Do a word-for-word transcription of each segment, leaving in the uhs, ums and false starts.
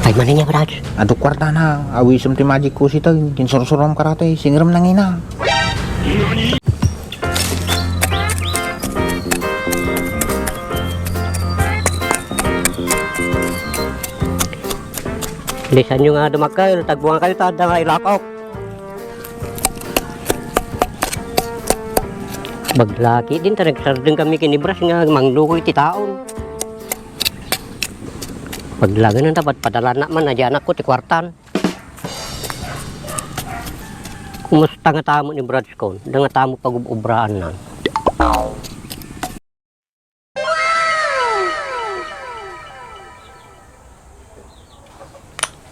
Ay, mani niya, Brad. Adu kuartana, awisem ti Magic Cozy tayo. Kinsursurom karate, singrem nangina. Lisan nyo nga dumakkel, tagbungan kayo ta, adda nga ilapok. Baglaki din ta nagsardeng kami ken ni Bras nga mangluko iti taon. Paglagan na dapat padalana man, adi anak ko ti kuartan. Kumusta nga tamo ni Brads ko? Da nga tamo pagub-ubraan na.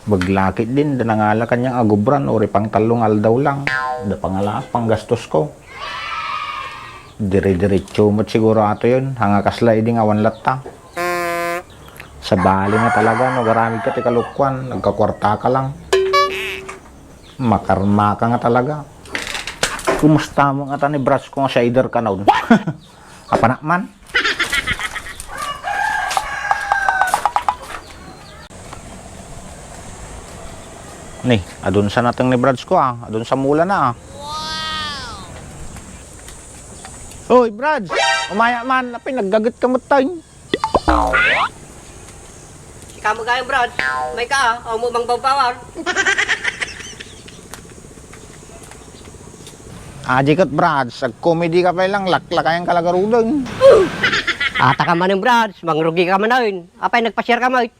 Baglaki din, da nangala kaniang agubran, uri pang tallo nga aldaw lang. Da pangalaak, panggastos ko. Dire-diretso met siguro ato yun, hanga kasla idi nga awan latta. Sabali nga talaga, no, garamid ka ti kalukuan, nagkakuarta ka lang. Makarma ka nga talaga. Kumusta mo nga ta ni Brads ko nga sider ka naon? Apanak man? Ni, adun sa nateng ni Brads ko, ah. Adun sa mula na, ah. Oy, Brads! Umaya man, apay naggaget ka met tayo. Sika mo gayam, Brads. May ka, ah. Aw mo bang bawbawar? Aji ket, Brads, agkomedi ka pay lang, laklakayan ka la garuden. Ata ka manen, Brads, mangrugi ka manen. Apay nagpasiar ka met?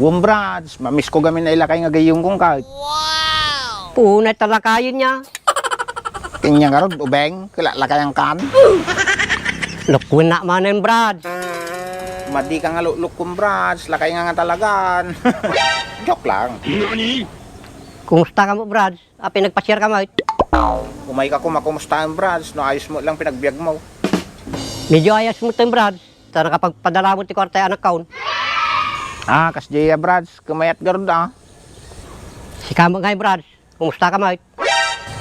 Wen, Brads, mamiss ko gamin a ilakay nga gayyem kong kat. Punay ta lakayen niya. Kanya garud, ubeng, kila lakayan kan. Lukwen na manen, Brads. Madi ka nga luklukkon, Brads, lakay nga nga talagan. Joke lang. Kumusta ka mo, Brads? Apay nagpasiar ka met? Umay ka koma, kumustaen, Brads, no ayos mo lang pinagbiag mo. Medyo ayos mo ten, Brads. Ta nakapagpadala mo ti kuarta ti anak kaon. Ah, kasdiay a, Brads. Kumayat garud, ah. Sika met ngay, Brads. Kumusta ka met?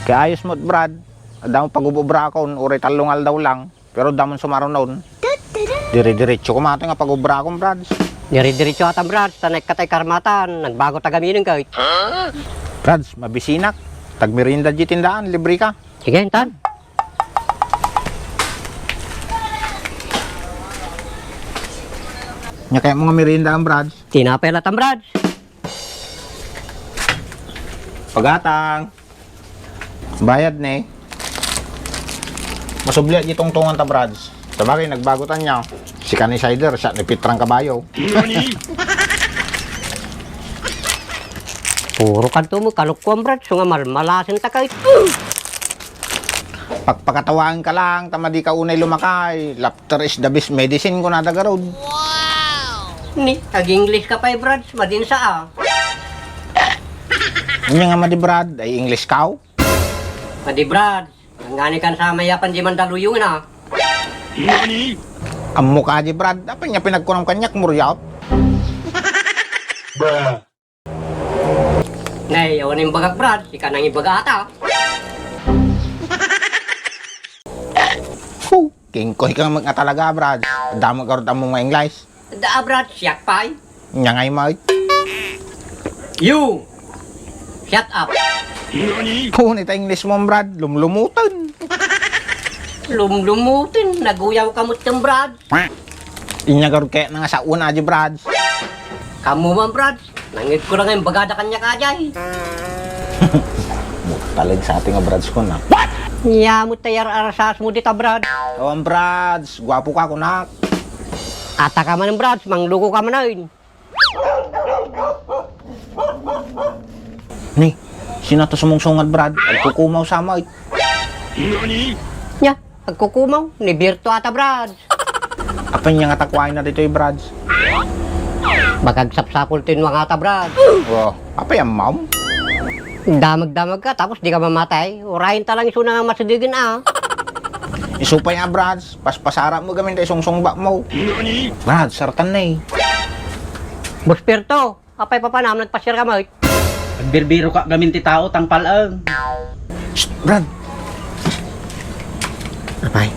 Kaayos met, Brad. Adda mo pagub-ubra akon, uray tallo nga aldaw lang. Pero adda mo sumarunon. Dire-diretso koma ti nga pagubra akon, Brads. Dire-diretso ata, Brads. Ta naikkatay karmatan. Nagbago ta gaminen ket. Brads, mabisinak. Tagmerienda di tindaan, libre ka. Sige, intan. Ania kayat mo nga meriendaan, Brads? Tinapay latta, Brads. Pagatang. Bayad ne. Masubli a di tungtungan ta, Brads. Sabagay, nagbago ta nia. Sika ni Sider, siak ni Pitrang Kabayo. Puro kanto mo, kalukuan, Brads. So nga malmalasen ta kay. Pakpakatawaen ka lang, ta madi ka unay lumakay. Laughter is the best medicine, kunada garud. Ni, ag-English ka pay, Brads. Madin sa, ah. Ania nga madi, Brad? Ay English kaw? Madi, Brad. Ngani kan sa mayapan di mandaluyong na. Ammo ka di, Brad. Apay nia pinagkunam kaniak, muriaw? Nay, awan imbagak, Brad. Sika nang ibaga ata. Huh, kingkoy ka nga talaga, Brad. Adda mo garud ammo nga English. Da, Brad, siak pay. Ania ngay met? You! Shut up! Nani? Kun ita English mo, Brad, lumlumuten. Lumlumuten? Naguyaw ka met, Brad. Ania garud kayat nga sawen, Adi, Brad? Kamu man, Brad. Nanged ko la nga imbagada kaniak, Adi. Talag sa ating nga Brads ko na. Nia met ti ar-arasas mo dita, Brad. Awan, Brads. Guapo ka, kunak. Ata ka man, Brads, mangluko ka man. Ni, sino to sumungsungad, Brad? Agkukumaw sa met. Nia, agkukumaw? Ni Berto ata, Brad. Apay nia nga takuay na ditoy, Brads? Baka agsapsapul ti nuangata, Brad. Oh, apay ammam? Damag-damag ka, tapos di ka mamatay. Urayen ta lang isuna nga masidegen, ah. Isu pay nga, Brads. Paspasara mo gamin ta isungsungba mo. Brad, sartan na eh. Boss Perto, apay papanam nagpasiar ka met? Agbirbiro ka gamin ti tao, tangpal-eng. Shh, Brad. Apay?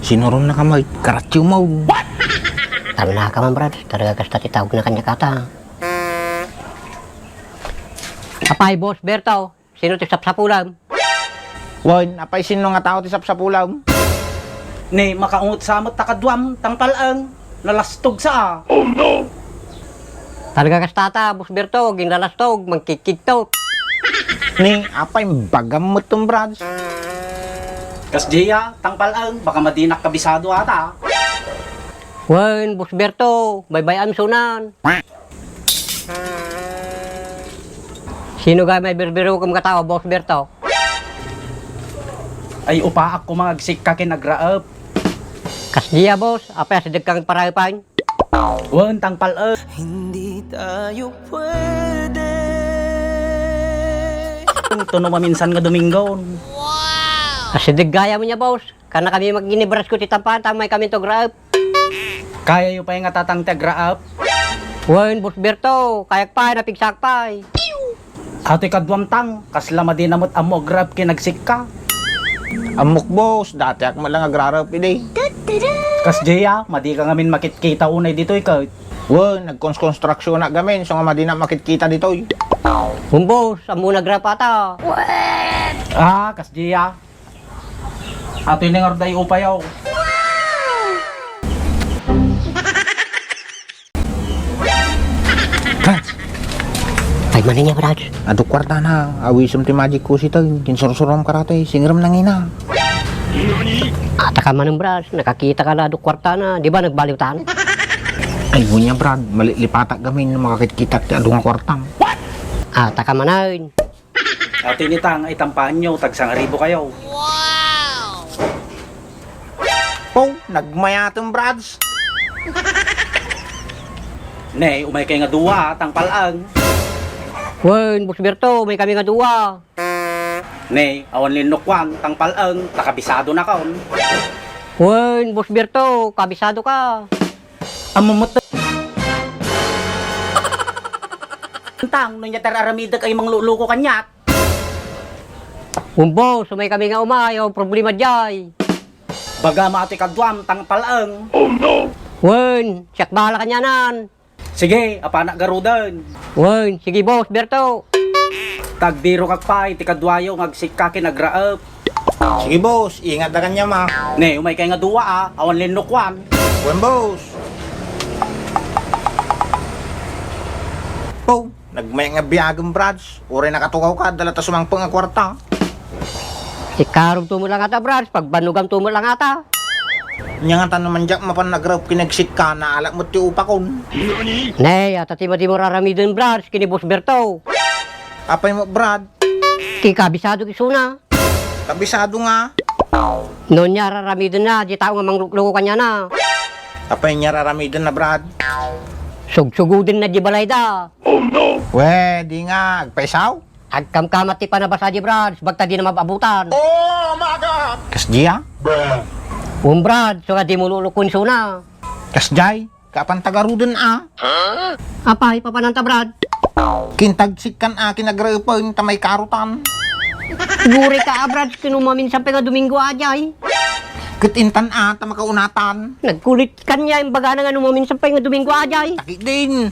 Sinuron na ka met, karatyo mo. Tara na ka man, Brad. Talaga kasta ti tawag na kaniak ata. Apay, Boss Berto, sino ti sapsapulem? Wen, apay, sino nga tao ti sapsapulem? Ne, makaungot sa met ta kaduam, Tangpal-eng. Nalastog sa a. Oh no! Talaga kasta ta, Boss Berto, agin nalastog, mangkikigtot. Ne, apay, bagam met ton, Brad. Kasdiay, Tangpal-eng, baka madinak kabisado ata. Wen, Boss Berto, baybay-am sunan. Sino gayam a birbirokem nga tao, Boss Berto? Ay, upaak koma nga agsikka ken agraep. Kasdiay, Boss, apay, asidegka nga agparaepan? Wen, Tangpal-eng. Hindi tayo pwede. Ito no maminsan nga Domingon. Asideg gayam nia, Boss. Kannakami maginibras ko ti tampan, ta umaykami to agraep. Kayayo pay nga tatang ti agraep? Wen, Boss Berto, kayak pay, napigsaak pay. Atoy kaduam, Tang, kasla madi na met ammo agraep ken agsikka. Ammok, Boss, datiak met lang agraraep idi. Kasdiay, madika ngamin makitkita unay ditoy ket. Wen, nagkonstruksyonak ngamin, isu nga madinak makitkita ditoy. Wen, Boss, ammok nga agraep ata. Ah, kasdiay. Atoy ni ngarud ay upayaw. Brad! Ay, mani niya, Brad. Adu kuartana, awisem ti Magic Cozy tayo. Kinsursurom karate, singrem nangina. Ata ka manen, Brad. Nakakita ka na adu kuartana. Di ba nagbaliwtan? Ay, unya, Brad. Malilipatak gamin no makakitkitak ti adu nga kuartam. Ata ka manen. Atoy ni Tang, ay tampaanyo, tagsangaribo kayo. Wow! Oh, nagmayaten, Brads. Ne, umay kay nga dua, Tangpal-eng. Wen, Boss Berto, umay kami nga dua. Ne, awan linnukuan, Tangpal-eng, ta kabisado nakon. Wen, Boss Berto, kabisado ka. Ammom met. Tang, no nia ti ar-aramidek ay mangluluko kaniak. Wen, Boss, umay kami nga umay, awan problema diay. Baga ma atoy kaduam, Tangpal-eng. Oh no! Wen, siak bahala kanianan. Sige, apanak garuden. Wen, sige, Boss Berto. Tagbirokak pay ti kaduayo nga agsikka ken agraep. Sige, boss. Ingat da kaniam, a. Ne, umay kay nga dua, a. Awan linnukuan. Wen, boss. Oh, nagmayat nga biagem, Brads. Uray nakatukaw ka, dala ta sumangpet nga kuarta. Sikkarumto met lang ata, Brads. Pagbannogamto met lang ata. Nia ngata no man diak mapan agraep ken agsikka, naalak met ti upakon. Ne, ata ti madi mo ar-aramiden, Brads, ken ni Boss Berto. Apay met, Brad? Ti kabisado isuna. Kabisado nga. No nia ar-aramidenna, di tao nga manglukloko kaniana. Apay nia ar-aramidenna, Brad? Sugsugodenna di balayda. Oh, no! We, di nga. Agpaisaw? Agkamkamat ti panabasa di, Brad, bagta dina mab-abutan. Oh my God! Kasdiay? Bruh. Um, Brad, so nga di mo lulukon isuna. Kasdiay? Kapan ta garuden, a? Apay, papananta, Brad? Kintagsikkan, a, kinagraepen ta maikarutan. Guri ka, a, Brad, ken no maminsan pay nga Domingo a diay. Ket intan, a, ta makaunatan. Nagkulit kaniak, imbagana nga no maminsan pay nga Domingo a diay. Takidin.